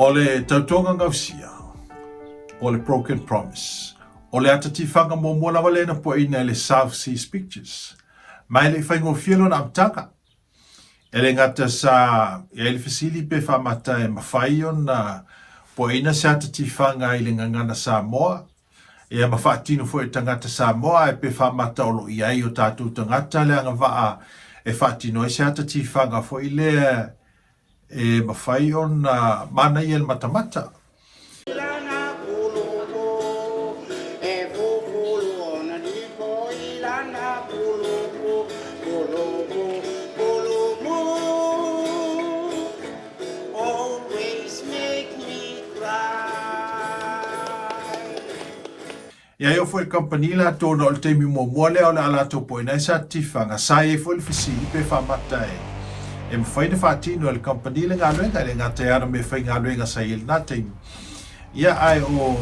O le tautoga gausia, o le Broken Promise, o le ata tifaga muamua lava lea na puaina e le South Seas Pictures, ma e le i faigofie lona amataga. E le gata sa i ai le fesili pe faamata e mafai ona puaina se ata tifaga i le gagana Samoa, ia ma faatino foi e tagata Samoa ae pe faamata o lo o i ai o tatou tagata le agavaa e faatino ai se ata tifaga foi lea e mafai ona manaia i le matamata. Ia e oo foi i le kamupani latou ona o le taimi muamua lea o le a latou poina ai sa tifaga, sa i ai foi le fesili pe faamata e e mafai ona faatino e le kamupani le galuega, e le gata i ana meafaigaluega sa i ai i lena taimi, ia ae o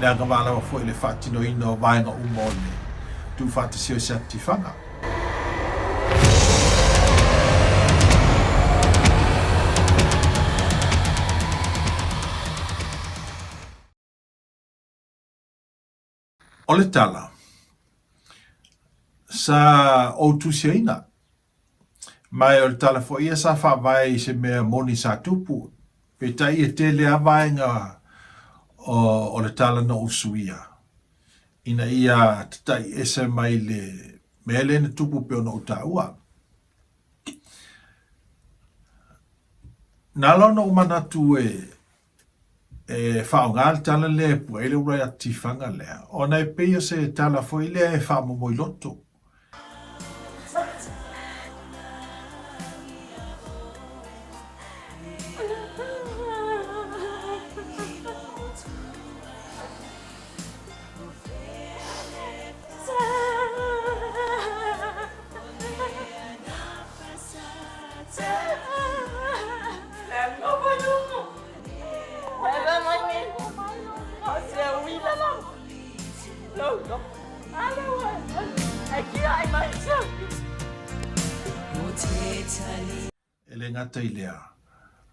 le agavaa lava foi i le faatinoina o vaega uma o le tuufaatasia o se ata tifaga. O le tala, sa ou tusiaina, ma o le tala foi ia sa faavae i se mea moni sa tupu, peitai e tele lava vaega o le tala na ou suia, ina ia tatai ese mai le mea lea na tupu pei ona ou taua. Na ala ona ou manatu e e faaaoga le tala lea e pue ai le uluai ata tifaga lea, ona e pei o se tala foi lea e faamomoiloto. E le gata i lea,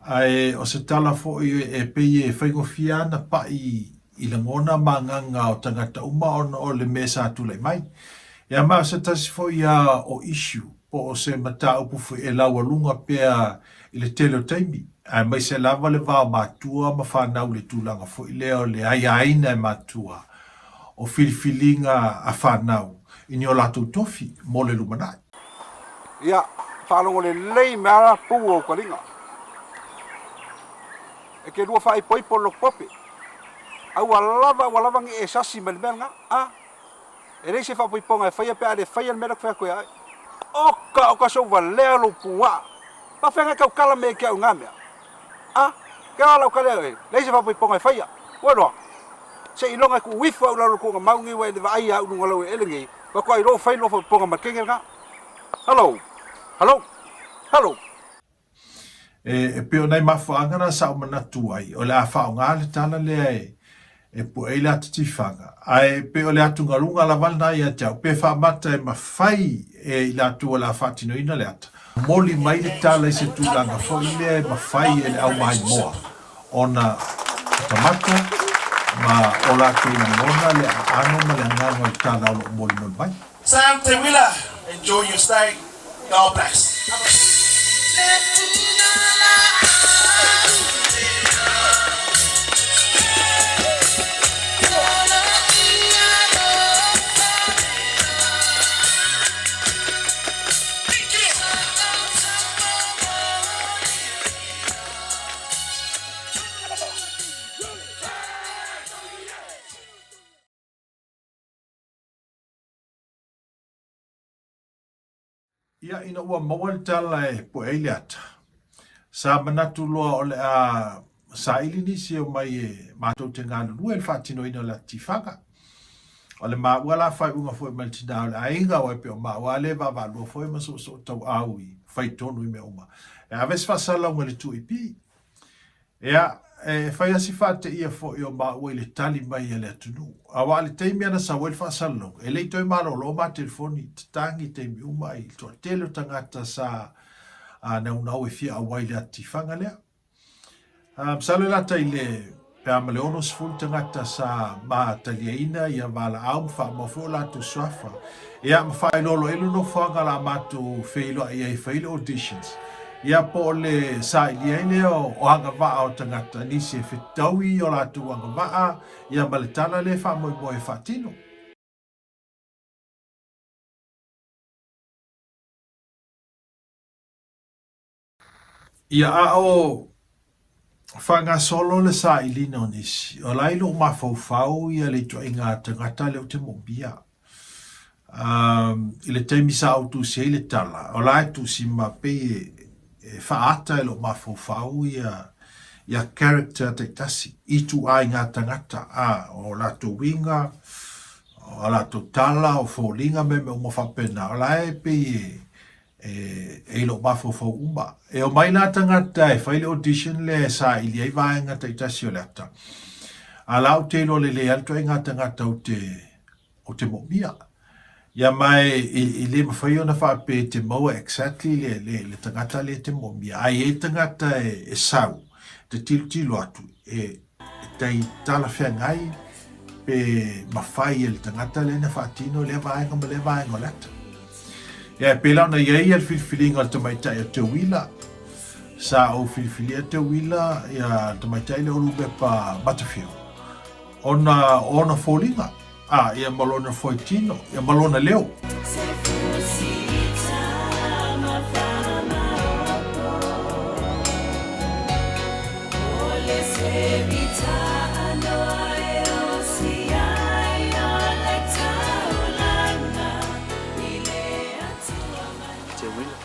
ae o se tala foi e pei e faigofie ana paʻi i lagona ma agaga o tagata uma ona o le mea sa tulai mai. Ia ma o se tasi foi ia o issue po o se mataupu foi e laualuga pea i le tele o taimi, aemaise lava le va o matua ma fanau i le tulaga foi lea o le aiaina e matua o filifiliga a fanau i ni o latou tofi mo le lumanai. Ia, faalogo lelei mea ala pou o ukaliga. E ke lua faaipoipo le lotu pope. A ua lava, ua lava ni e sasi mai le mea lena. A, e leai se faapoipoga e faia pe a le faia le mea lea ou te fai atu ia oe. Oka, oka sou valea lou puaa. Faafeagai tautala me ke au i na mea. A, ke ala lau tali oe, leai se faapoipoga e faia. Ua iloa, seiloga e tuu ifo au i lalo o le tuuga mau nei ua e le vaai au i luga o lau eleele nei, faatoa iloa ua fai lua faapoipoga ma le kenge lena. Hello! Hello! Hello! E pei o nai mafuaaga na sa ou manatu ai, o le a faaaoga le tala lea e pue ai le ata tifaga, ae pei o le atugaluga lava lena ia te au, pe faamata e mafai e i latou o le a faatinoina le ata, moli mai le tala i se tulaga foi lea e mafai e le aumaimoa ona matamata ma o latou lagona le aano ma le agaga o le tala o lo o molimoli mai. Sam Teuila, enjoy your stay, God bless. Ia, ina ua maua le tala e pue ai le ata, sa manatu loa o le a saili nisi e omai e matou te galulue i le faatinoina o le ata tifaga. O le maua la faaiuga foi mai le tinā o le aiga, aua e pei o maua lea e vaavaalua foi ma soosootauau i fai tonu i mea uma. E ave se faasalalauga i le 2EP. Ea, e fai lava si faateia foi o maua i le tali mai a le atunuu. Aua o le taimi lava na sau ai le faasalalauga, e le i toe malolo ma telefoni, tatagi i taimi uma i le toatele o tagata sa naunau e fia auai i le ata tifaga lea. Masalo e lata i le pe a ma le 60 tagata sa ma taliaina ia valaau ma faamau foi o latou suafa. Ia ma faailoa loa i le nofoaga la matou feiloai ai e fai le auditions. Ia po o le sailia ai lea o agavaa o tagata nisi e fetaui i o latou agavaa ia ma le tala lea e faamoemoe e faatino. Ia a o faagasolo le sailiga o nisi, o la i lou mafaufau ia le ituaiga tagata lea ou te moomia. I le taimi sa ou tusi ai le tala, o la e tusi ma pei e faaata e lou mafaufau ia ia character taitasi, ituaiga tagata, o latou uiga, o latou tala, o foliga ma mea uma faapena, o la e pei e e i lou mafaufau uma. E omai la tagata e fai le audition lea e saili ai vaega taitasi o le ata, a la ou te iloa lelei lava le ituaiga tagata ou te, ou te moomia. Ia ma e, e le mafai ona faapea e te maua exactly le, le, le tagata lea e te moomia, ae i ai tagata e, e sau, te tilotilo atu, e, e tai talafeagai pe mafai e le tagata lea na faatino lea vaega ma lea vaega o le ata. Ia, e pei la ona i ai le filifiliga o le tamaitai o Teuila. Sa ou filifilia Teuila, ia le tamaitai lea o Lupepa Matawhio, ona o ona foliga. A, ia ma lona foitino, ia ma lona leo. Te uila,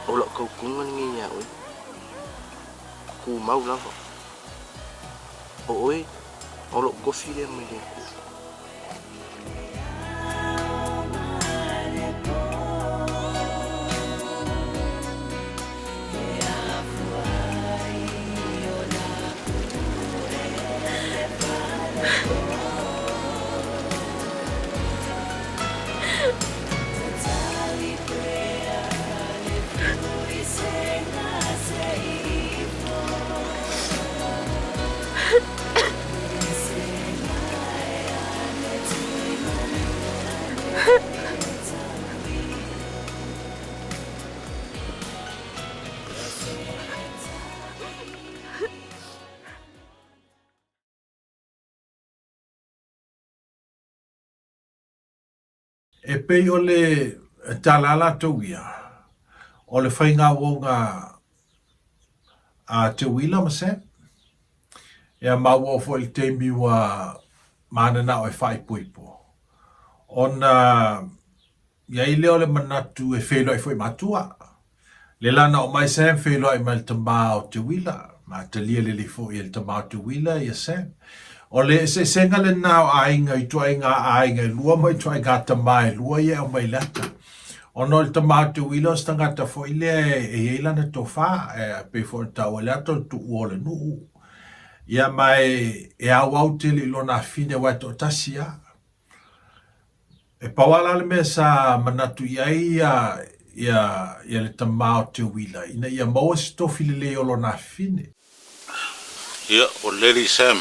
o lau tautoga lenei iā oe, tumau lava. O oe, o lou tofi lea mai le Atua. E pei o le tala a latou ia, o le faigauoga a Teuila ma Sam. Ia ma ua oo foi i le taimi ua mananao e faaipoipo, ona I ai lea o le manatu e feiloai foi matua. Le la na omai Sam feiloai mai le tama o Teuila, ma talia lelei foi e le tama o Teuila ia Sam. O le eseesega lena o aiga i ituaiga aiga e lua ma ituaiga tama e lua ia e aumai i le ata. Ona o le tama o Teuila o se tagata foi lea e i ai lana tofa, e pei foi ona taua i le ata o le tuua o le nuu. Ia ma e auau tele i lona afine aua e toatasi lava. E pau lava la le mea sa manatu i ai ia le tama o Teuila, ina ia maua se tofi lelei o lona afafine. Ia, o Lady Sam,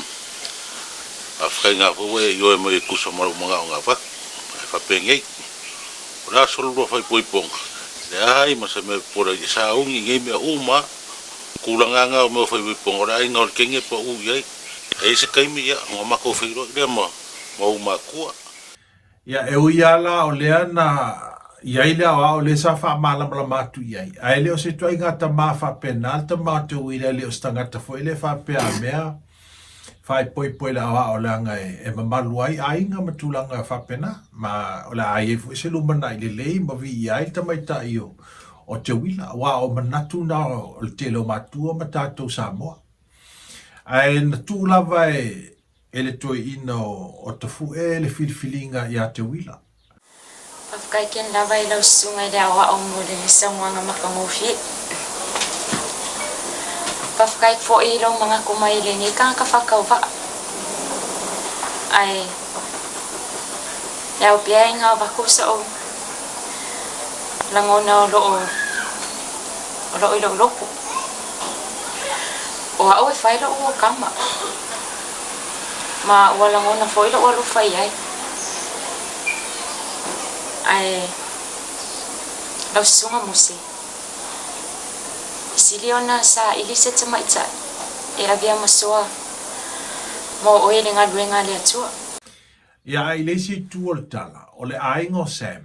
faafetai na foi ua e ioe mai e tusa ma lou manao na avatu. Ae faapenei, o le aso lua faaipoipoga, leai ma se mea e popola ai, e sauni i nei mea uma lava. Tulaga na o mea o faaipoipoga, o le aiga o le teine e pau i ai. E i ai se taimi, ia, ona matou feiloai lea ma ou matua. Ia, e ui lava la o lea na i ai le aoao lea sa faamalamalama atu i ai, ae le o se ituaiga tama faapena le tama o Teuila, e le o se tagata foi lea faapea a mea faaipoipo i le aoao leaga e mamalu ai aiga ma tulaga faapena, ma o le a i ai foi se lumanai lelei ma viia ai le tamaitai o Teuila, aua o manatu na o le tele o matua ma tatou Samoa. Ae na tuu lava e e le toeaina o Tafue le filifiliga ia Teuila. Faafetai keni lava i lau susuga i le aoao mo le saunoaga matagofie. Faafetai foi i lou manatu mai i lenei tagata faatauvaa. Ae e ao pea ina avatu sou lagona o loo o loo i lou loto. O a'u e fai lo'u uo kama, ma ua lagona foi lo'u alofa i ai. Ae lau susuga Mose, e sili ona saili se tamaitai e avea ma soa mo oe i le galuega a le Atua. Ia, a i le isi itu o le tala, o le aiga o Sam.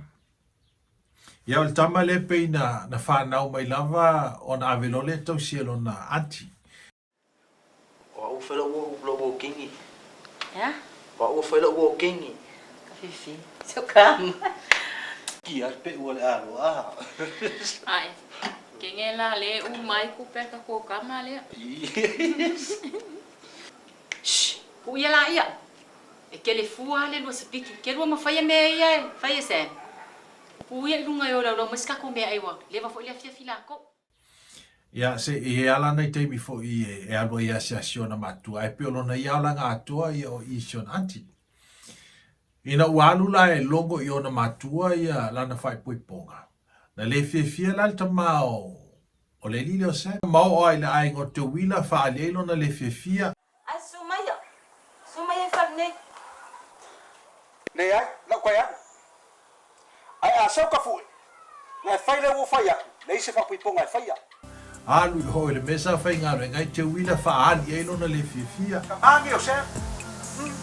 Ia, o le tama lea pei na, na fanau mai lava ona ave loa lea tausi e lona aunty. O au ua fai lau lau walking. Ea? O au ua fai lau walking. Ka fifi. So kama. Ki a pe ua le alo a. Ai. Ke nge la le u mai ku pe ka ko kama lea. Yes. Shh. Ku ia la ia. E kele fua le lua sipiki. Ke lua mafaia mea ia e fai e Sam. Ku ia i lunga i o laulau mai se kako mea ai ua leva foi le afiafi lakou. Ia, se i e ala ana i taimi foi e, e alu ai e asiasi ona matua, ae pei o lona ia olaga atoa ia o i si ona aunty. Ina ua alu la e logo i ona matua ia lana faaipoipoga, na le fiafia la le tama o, o le alii lea o Sam, ma oo lava i le aiga o Teuila faaali ai lona le fiafia. Ae susu mai ia, susu mai ai fale nei. Leai, lau kai alu. Ae a sau ka fue, na e fai lea ua fai atu, leai se faapuipoga e faia. Alu i hoi le mea sa faigaluega ai Teuila faaali ai lona le fiafia. Ka magi o Sam. Umm.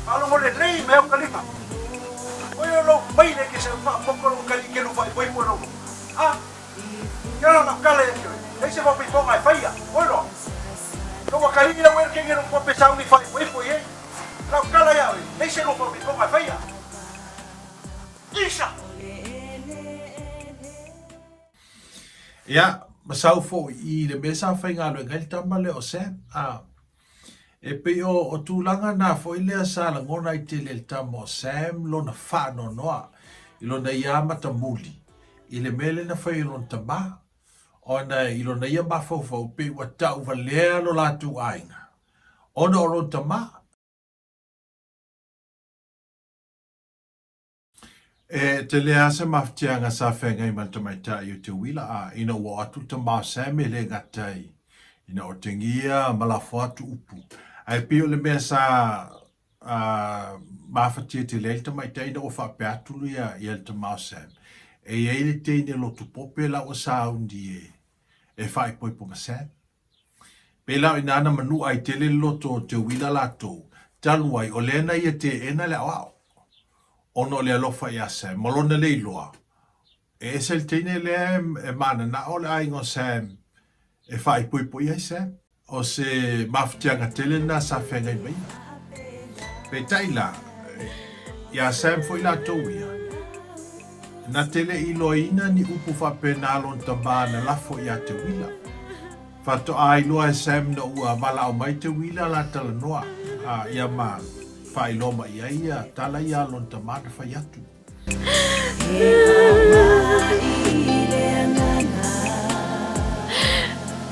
Faalogo lelei mea o ka lima. Oi o lou maile ke sa faapoko lou kali ke lu faaipoipo lou. A. Ke ola lau kala ia te oe, leai se faapuipoga e faia. Oi loa. Lou akalii lau ele kenge lou pope sauni faaipoipo i ai. Lau kala ia oe, leai se lou faapuipoga e faia. Isa! Ia, ma sau foi i le mea sa faigaluega ai le tama lea o Sam, a, e pei o, o tulaga na foi lea sa lagona ai tele e le tama o Sam lona faanoanoa i lona ia matamuli i le mea lea na fai e lona tama, ona i lona ia mafaufau pei ua tauvalea lo latou aiga ona o lona tama. E tele lava se mafatiaga sa feagai ma le tamaitai o Teuila, a ina ua oo atu le tama o Sam e le gata i ina otegia ma lafo atu upu. Ae pei o le mea sa mafatia tele ai le tamaitai ina ua faapea atu ia le tama o Sam, e i ai le teine lotu pope la ua sauni e faaipoipo ma Sam. Pēlā o inā na manua ai tele le loto o Teuila latou, talu ai o lea na ia teena le aoao ona o le alofa iā Sam ma lona le iloa e ese le teine lea e mananao le aiga o Sam e faaipoipo i ai Sam. O se mafatiaga tele lena sa feagai mai ia. Peitai la, iā Sam foi latou ia, na te le iloaina ni upu faapena lona tama na lafo iā Teuila. Faatoa iloa e Sam na ua valaau mai Teuila la talanoa a ia ma faailoa mai i ai ia tala ia a lona tama na fai atu.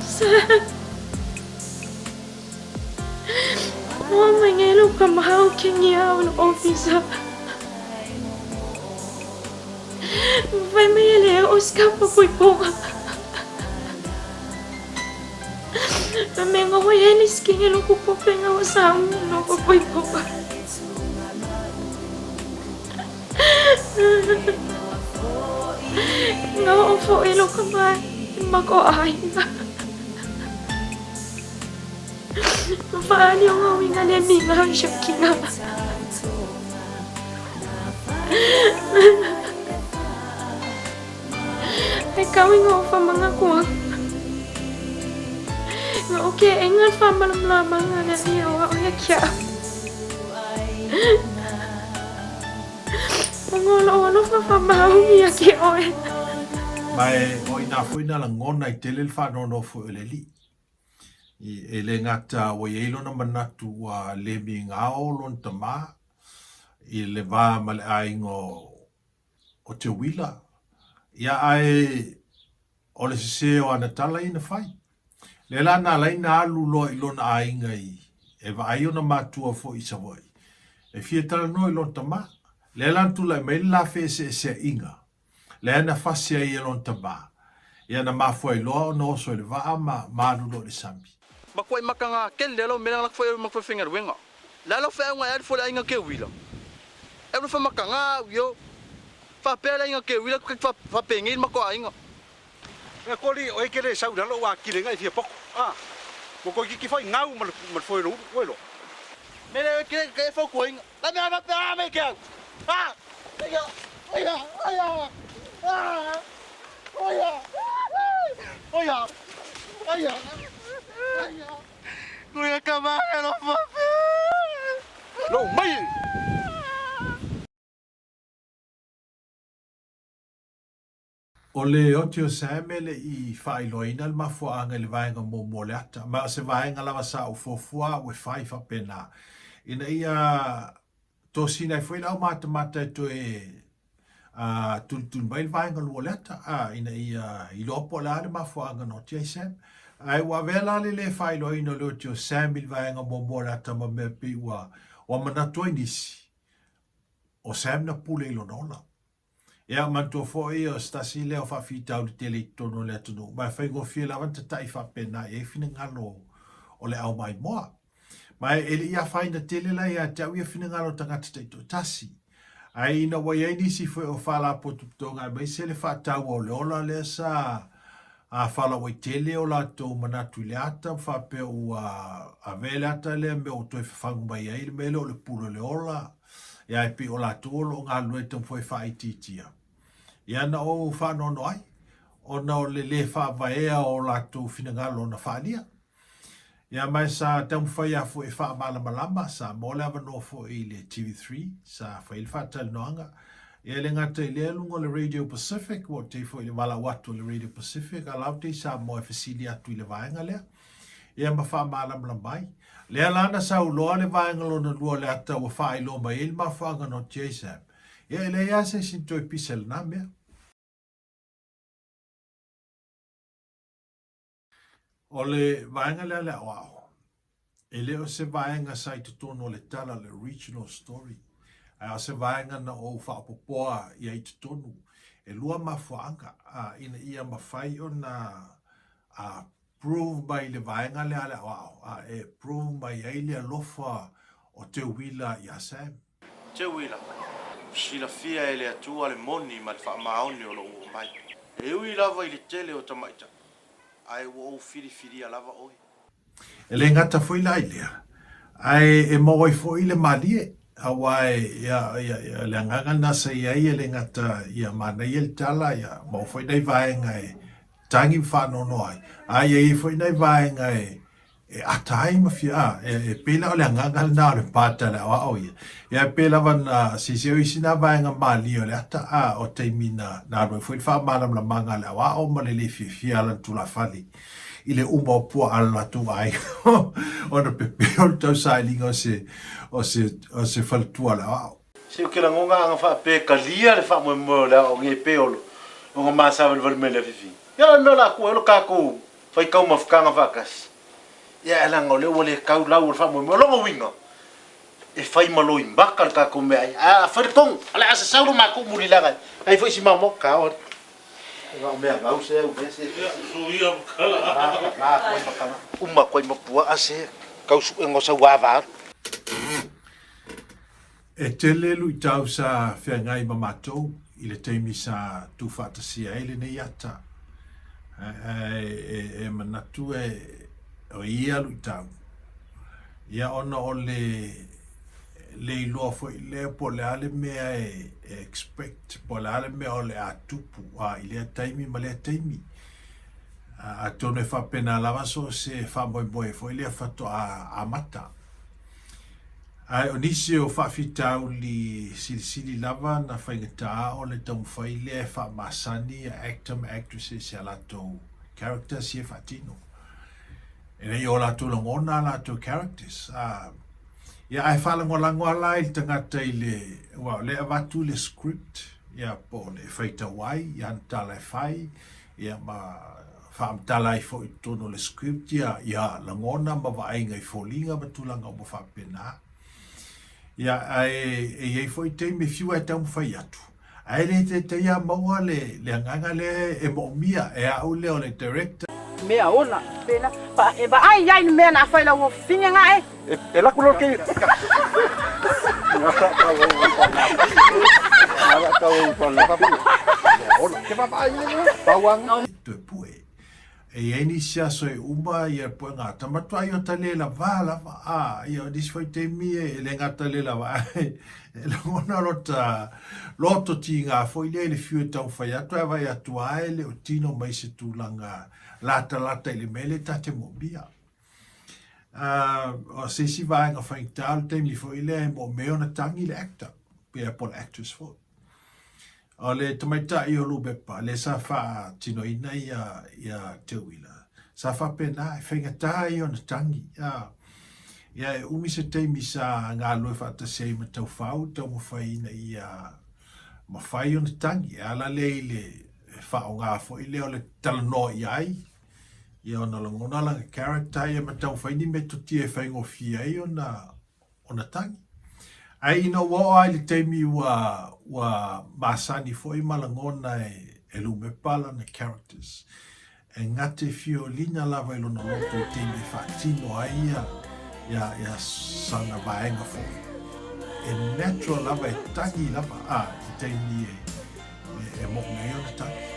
Sam. Ua mai nei lou kamahau kengia o le ofisa. Fai mai e le o se kapa poipoga. Na me nga hoi e le skinge lo ku popenga o sa no ko poipoga. Nga o fo e lo ka mai ma ko ainga. Faali o nga winga le minga o shakinga. Ai kau inga o whamanga kua. Nga o ke enga whamalamlamanga na ia o au ia kia. O ngolo o alofa whamau ia ke oe. Ma e o ina foi na lagona i tele le whaanono foi o le alii. E le gata ua i ai lona manatu ua le migao lona tama i le va ma le aiga o Teuila, ia ae o le sesē o ana tala ia na fai. Lea la na ala ai na alu loa i lona aiga i e vaai ona matua foi i Savaii e fia talanoa i lona tama. Lea la na tulai mai le la feeseeseaiga lea na fasi ai e lona tama. Ia na mafua ai loa ona oso i le vaa ma ma alu loa i le sami. Makuai makaga kele alo mea lak foi mak foi faigaluega. Le alo feauga e alu foi le aiga keuila. E alu fa makaga au io. Faapea le aiga keuila ke fa faapengei le mako aiga. Ea koli oe ke le sau i lalo ua kile ngai fia poko a mo koi kiki foi ngau ma le foi lo ulu oe lo. Mele oe kile ke fau kuainga. La mea faapea a me ke au. A! Oia! Oia! Oia! A! Oia! Oia! Oia! Oia! Kuia ka mahe lo fafe! Lou mai! O le oti o Sam e le i faailoaina le mafuaaga i le vaega muamua o le ata, ma o se vaega lava sa ou fuafua au e fai faapena, ina ia tosina ai foi le aumatamata e toe tulituli mai le vaega lua o le ata, ina ia iloa po o le a le mafuaaga na oti ai Sam. Ae ua avea la le lē faailoaina o le oti o Sam i le vaega muamua o le ata ma mea pei ua manatu ai nisi, o Sam na pule i lona ola. Ia, manatua foi o se tasi lea o faafitauli tele i totonu o le atunuu, ma e faigofie lava ona tata'i faapena i ai finagalo o le aumaimoa. Ma e le i afaina tele la ia te au ia finagalo o tagata taitoatasi. Ae ina ua i ai nisi foi o faalapotopotoga aemaise le faataua o le ola lea sa falauaitele o latou manatu i le ata ma faapea ua avea le ata lea mea ua toe fafagu mai ai le mea lea o le pule o le ola, ia e pei o latou o lo o galulue e taumafai e faaitiitia. Ia na ou faanoano ai, ona o le lē faavaea o latou finagalo na faaalia. Ia ma sa taumafai lava foi e faamalamalama, sa maua le avanoa foi i le TV3, sa fai ai le faatalanoaga. Ia e le gata i lea luga o le Radio Pacific, ua ou tei foi i le valaau atu a le Radio Pacific, a la ou tei Samoa e fesili atu i le vaega lea. Ia ma faamalamalama ai. Lea la na sau loa le vaega lona lua o le ata ua faailoa mai ai le mafuaaga na oti ai Sam. Ia e leai lava se isi na toe pisa i lena mea. O le vaega lea a le aoao, e le o se vaega sa i totonu o le tala o le original story, ae o se vaega na ou faaopoopoa i ai i totonu. E lua mafuaaga, ina ia mafai ona prove mai le vaega lea a le aoao, a e prove mai ai le alofa o Teuila ia Sam. Teuila, silafia e le Atua le moni ma le faamaoni o lou oo mai. E ui lava i le tele o tamaitai, ae ua ou filifilia lava oe. E le gata foi la i lea, ae e maua ai foi le malie, aua e, ia, ia, ia, le agaga lena sa i ai e le gata ia manaia le tala, ia maua foi nai vaega e tagi ma faanoanoa ai, a ia i ai foi nai vaega e, e ata ai ma fia, a, e, e pei la o le agaga lena o le pata le aoao ia. Ia e pei lava na silasila o isi na vaega malie o le ata, a, o taimi na, na alu ai foi le faamalamalamaga a le aoao ma le le fiafia a lana tulafale i le uma o puaa a le latou aiga ona pepelo le tausailiga o se, o se, o se faletua a le aoao. Se ou ke lagona aga faapea e kalia le faamoemoe o le aoaoga e pei o lona masavalivali mai le afiafi. Ia o le mea o le a kua ai lo kakou faitau mafutaga faatasi. Ia ae leaga o lea ua le tau lau o le faamoemoe. O lona uiga, e fai ma loimaka le tatou meaai. Ae a fai le tonu, o le a sasau lo matou mulilaga ai foi si maumau. Kao ali. Na o mea gau se au mea se. Uma koe ma puaa se kau suʻega o sau ava alu. E tele luitau sa feagai ma matou i le taimi sa tuufaatasia ai lenei ata, ae e manatu e o ia luitau, ia ona o le le iloa foi lea po o le a le mea e expect, po o le a le mea o le a tupu a i lea taimi ma lea taimi. Atonu e faapena lava so o se faamoemoe foi lea faatoa amata. Ae o nisi o faafitauli silisili lava na faigata o le taumafai lea e faamasani ia actor ma actresses i a latou characters ia e faatino. Ina ia o latou lagona a latou characters. Ia ae faalagolago lava la i le tagata i le, aua o lea e avatu le script, ia po o le e faitau ai, i ana tala e fai, ia ma faamatala ai foi i totonu o le script ia, ia lagona ma vaaiga i foliga ma tulaga uma faapena. Ia, ae e i ai foi taimi e fiu ai e taumafai atu. Ae le taitai a maua le le agaga lea e moomia e au lea o le director. Mea ola pela pa e vaai ai le mea na fai lau fafine nga e. E laku loa ke. Toe pue. E i ai nisi aso e uma ia poe gata matua ia ta le lava lava a ia nisi foi taimi e le gata le lava e lagona lota loto tiga foi lea i le fiu e taumafai atu ae vaai atu lava e le o tino mai se tulaga latalata i le mea lea ta te moomia. O se isi vaega faigata o le taimi foi lea e moomia ai ona tagi le actor po o le actress foi. O le tamaitai o Lupepa, lea sa faatinoina ia, ia Teuila, sa faapena, e faigata ia ona tagi. A, ia e umi se taimi sa galulue faatasi ai ma Taufau, taumafai ina ia mafai ona tagi. E ala lea i le faaaoga foi lea o le talanoa i ai, ia ona lagona lana character ia ma taumafai ni metotia e faigofie ai ona ona tagi. Ae ina ua oo lava i le taimi ua, ua masani foi ma lagona e, e Lumepa lana characters, e gate fiolina lava i lona loto i taimi e faatino ai ia, ia, ia sana vaega foi. E natural lava, e tagi lava, a, i taimi e, e, e moomia ai ona tagi.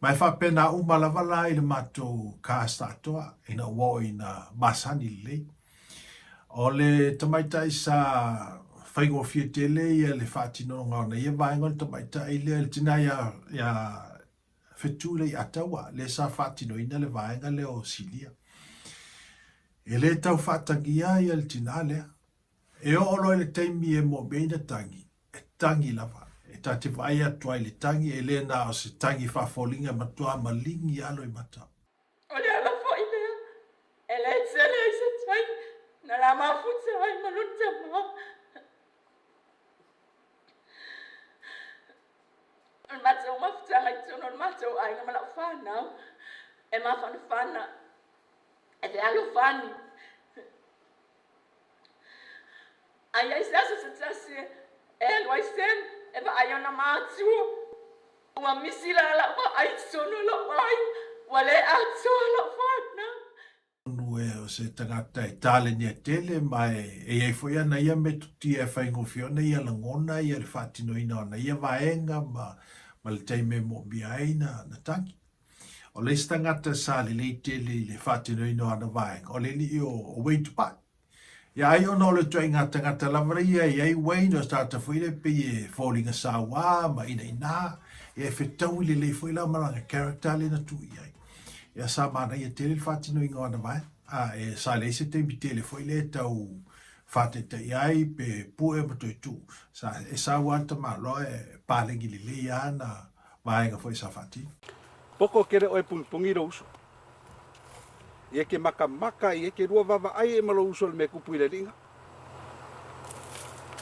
Ma e faapena uma lava la i le matou cast atoa ina ua oo ina masani lelei. O le tamaitai sa faigofie tele ia le faatinoga ona ia vaega o le tamaitai lea, le tina ia, ia Fetu lea i Ataua, lea sa faatinoina le vaega lea o Silia. E le tau faatagia ia le tinā lea. E oo loa i le taimi e moomia ai na tagi, e tagi lava. E ta te vaai atu ai i le tagi, e le na o se tagi faafoliga e matua maligi lava loimata. O le ala foi lea e le tele ai se taimi na la mafuta ai ma lona tama. O le matou mafutaga i totonu o le matou aiga ma lau fanau e mafanafana, e fealofani. A i ai se aso se tasi e alu ai Sam e vaai ona matua, ua misi la lau vaai i totonu o lou aiga, ua le atoa lau fanau. Atonu e o se tagata e talenia tele ma e i ai foi ana ia metotia e faigofie ona ia lagona ia le faatinoina o ana ia vaega ma ma le taimi e moomia ai na na tagi. O le isi tagata sa lelei tele i le faatinoina o ana vaega o le alii o o Wayne Tupai. Ia ai ona o le ituaiga tagata lava ia e i ai Wayne o se tagata foi lea pei e foliga sauā ma inaina, ia e fetaui lelei foi la ma lana character lea na tuu i ai. Ia sa manaia tele le faatinoina o ana vaega. A e sa leai se taimi tele foi lea e tau faataitai ai pe pue ma toe tuu. Sa e sau lava le tamaloa e palagi lelei lava ana vaega foi sa faatino. Poko kele oe pungipungi lou uso. Ia ke makamaka ia ke lua vaavaai e ma lou uso le mea kupu i le liga.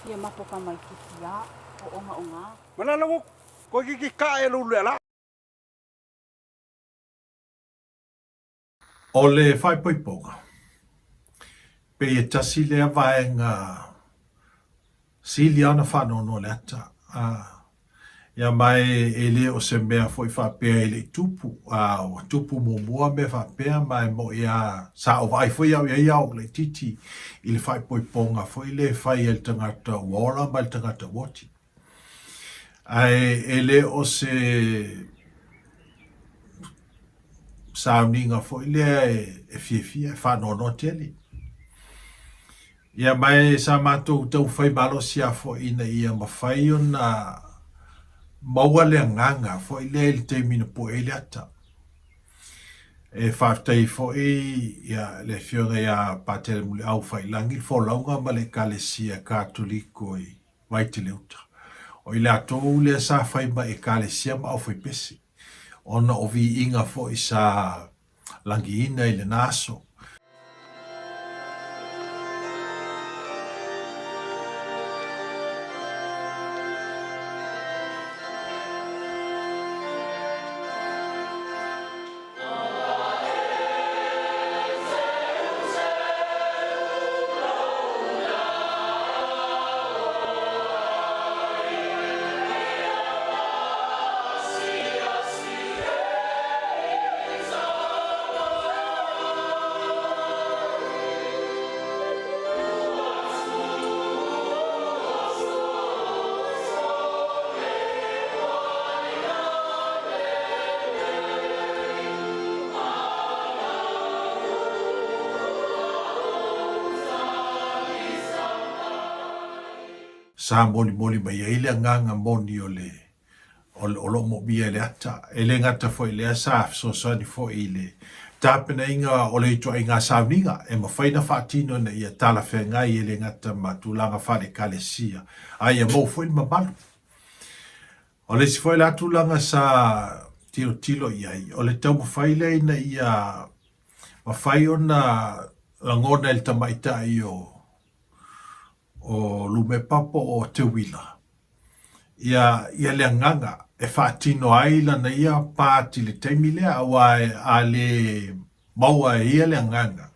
Ia mapo ka mai ki a o onga onga. Malala wo koe ki ki ka e lou le ala. O le faaipoipoga, pei e tasi lea vaega sili lava ona faanoanoa le ata, a, ia ma e, e le o se mea foi faapea e le i tupu, a, ua tupu muamua mea faapea ma e moʻi a, sa ou vaai foi au i ai a o ou laitiiti i le faaipoipoga foi lea e fai e le tagata ua ola ma le tagata ua oti. Ae e le o se sauniga foi lea e fiafia, e faanoanoa tele. Ia ma e sa matou taumafai malosi lava foi ina ia mafai ona maua le agaga foi lea i le taimi na poe ai le ata. E faafetai foi ia le Afioga ia Patele Muliau Faiilagi le folauga ma le Ekalesia Katoliko i Vaiteleuta. O i latou lea sa fai mai Ekalesia ma aufaipese, ona o viiga foi sa lagiina i lena aso. sa molimoli mai ai le agaga moni o le o lo o moomia e le ata. E le gata foi i lea sa fesoasoani foi i le tapenaina o le ituaiga sauniga e mafai ona faatino ina ia talafeagai e le gata ma tulaga faale-Ekalesia, a ia maua foi le mamalu. O le isi foi la tulaga sa tilotilo i ai, o le taumafai lea ina ia mafai ona lagona e le tamaitai o o Lumepa po o Teuila ia ia le agaga e faatino ai lana ia part i le taimi lea aua a le maua e ia le agaga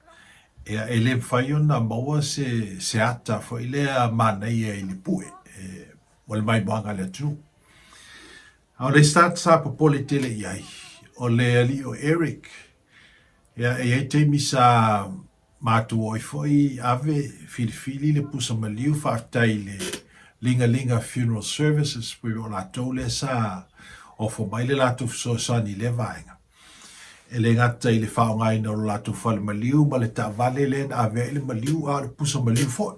ia e le mafai ona maua se se ata foi lea manaia i le pue e mo le maimoaga a le atunuu. A o le isi tagata sa popole tele i ai, o le alii o Eric, ia e i ai taimi sa matou o ai foi ave filifili le pusa maliu faafetai i le Ligalinga Funeral Services pei o latou lea sa ofo mai le latou fesoasoani i lea vaega. E le gata i le faaaogaina o le latou fale maliu ma le taavale lea na ave ai le maliu, a o le pusa maliu foi.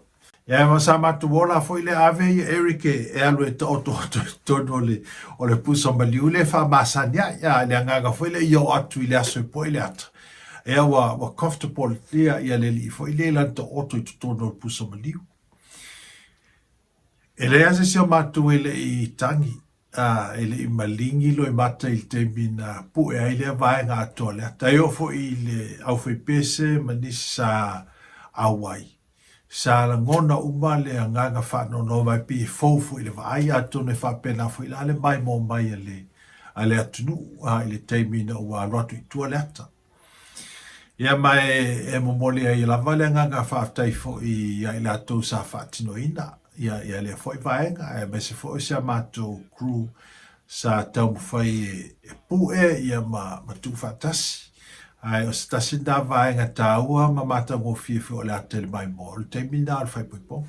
Ia ma sa matou ola foi lea ave ia Eric e alu e taotooto i totonu o le, o le pusa maliu lea e faamasani ai. Ia, le agaga foi lea ia oo atu i le aso e poe le ata. Ia ua, ua comfortable ia, ia le alii foi lea i lana taoto i totonu o le pusa maliu. E leai lava se isi o matou e le i tagi, a, e le i maligi loimata i le taimi na pue ai lea vaega atoa o le ata. E oo foi i le aufaipese ma nisi sa auai, sa lagona uma le agaga faanoanoa mai pei e fou foi i le vaai, atonu e faapena foi la le maimoa mai a le, a le atunuu a, i le taimi ina ua alu atu i tua le ata. Ia ma e, e momoli ai lava le agaga faafetai foi ia i latou sa faatinoina ia, ia lea foi vaega, aemaise foi o si a matou crew sa taumafai e, e pue ia ma, ma tuufaatasi. Ae o se tasi lena vaega taua ma matagofie foi o le ata i le maimoa, o le taimi lena o le faaipoipoga.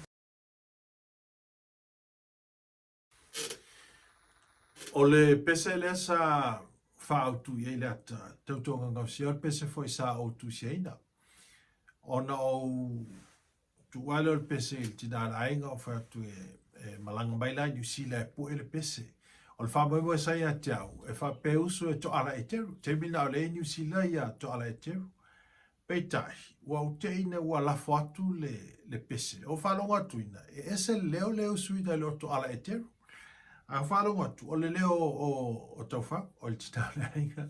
O le pese lea sa faaautu i ai le ata tautoga gausia, o le pese foi sa ou tusiaina. Ona ou tuua lea o le pese i le tina o le aiga, ou fai atu e, e malaga mai la i Niu Sila e pue le pese. O le faamoemoe sa ia te au, e faapea uso e Toala Eteru. Taimi na o lea i Niu Sila ia Toala Eteru. Peitai, ua ou te ina ua lafo atu le, le pese. O faalogo atu ina, e ese le leo lea usuina e le oto ala eteru. A faalogo atu, o le leo o, o Taufau, o le tina o le aiga.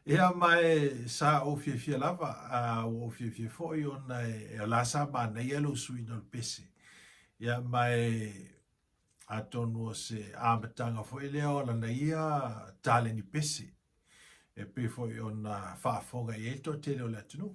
Ia, ma e sa ou fiafia lava, a ua ou fiafia foi ona e, e o la sa manaia le usuina o le pese. Ia, ma e atonu o se amataga foi lea o lana ia taleni pese. e pei foi ona faafofoga i ai le toatele o le atunuu.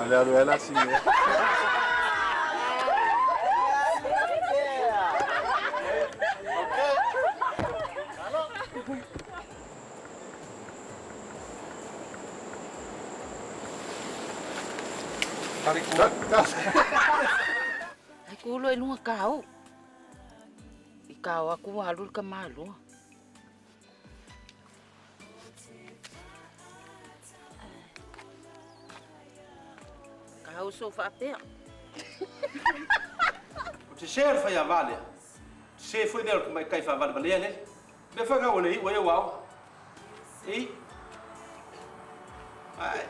Le alu ai la sini. Ai ku ulo i luga kau. I kau aku ua alu le kamalua. Kau so faapea. O te se le faiava lea. Te se foi lea o le tamaitai faavalevalea lele. Mea foi ua le iu ai au aoga. I. Ai.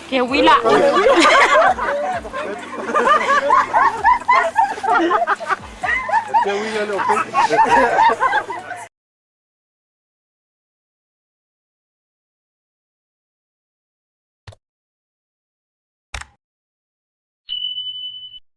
Ke uila. Ke uila le o.